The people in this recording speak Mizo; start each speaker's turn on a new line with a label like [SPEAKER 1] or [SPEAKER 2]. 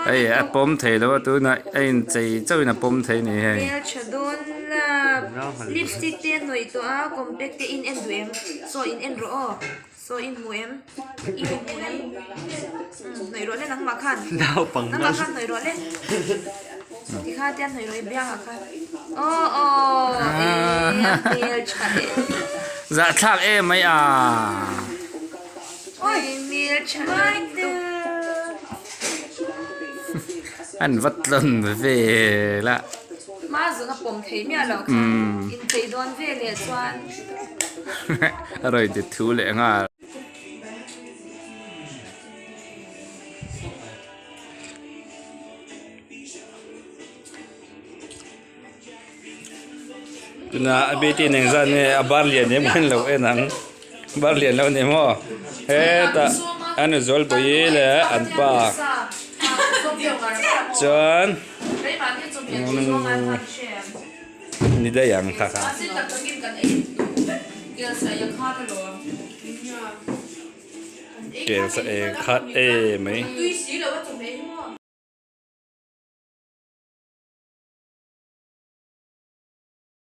[SPEAKER 1] Hei a pawm thei lo a tunah a inchei chauhin a pawm thei a ni hei.
[SPEAKER 2] Hmeltha dawn la lipstick te a hnawih tawh a compact te in en duh em saw in en rawh aw saw in hmu em i hmu em hnawih rawh le nangmah khan nangmah khan hnawih rawh le tikha te a hnawih rawh i biangah khan aw aw e a hmeltha e.
[SPEAKER 1] Zahthlak em mai a. An va tlawn vel a. A rawn ti thu leh nghal. Tuna a beti nen zan nge a bar lian em kan lo en ang bar lian lo ni maw hetah an zual pawih leh an pa chuan ni daih ang kha kha. Kel sa e khat e mai.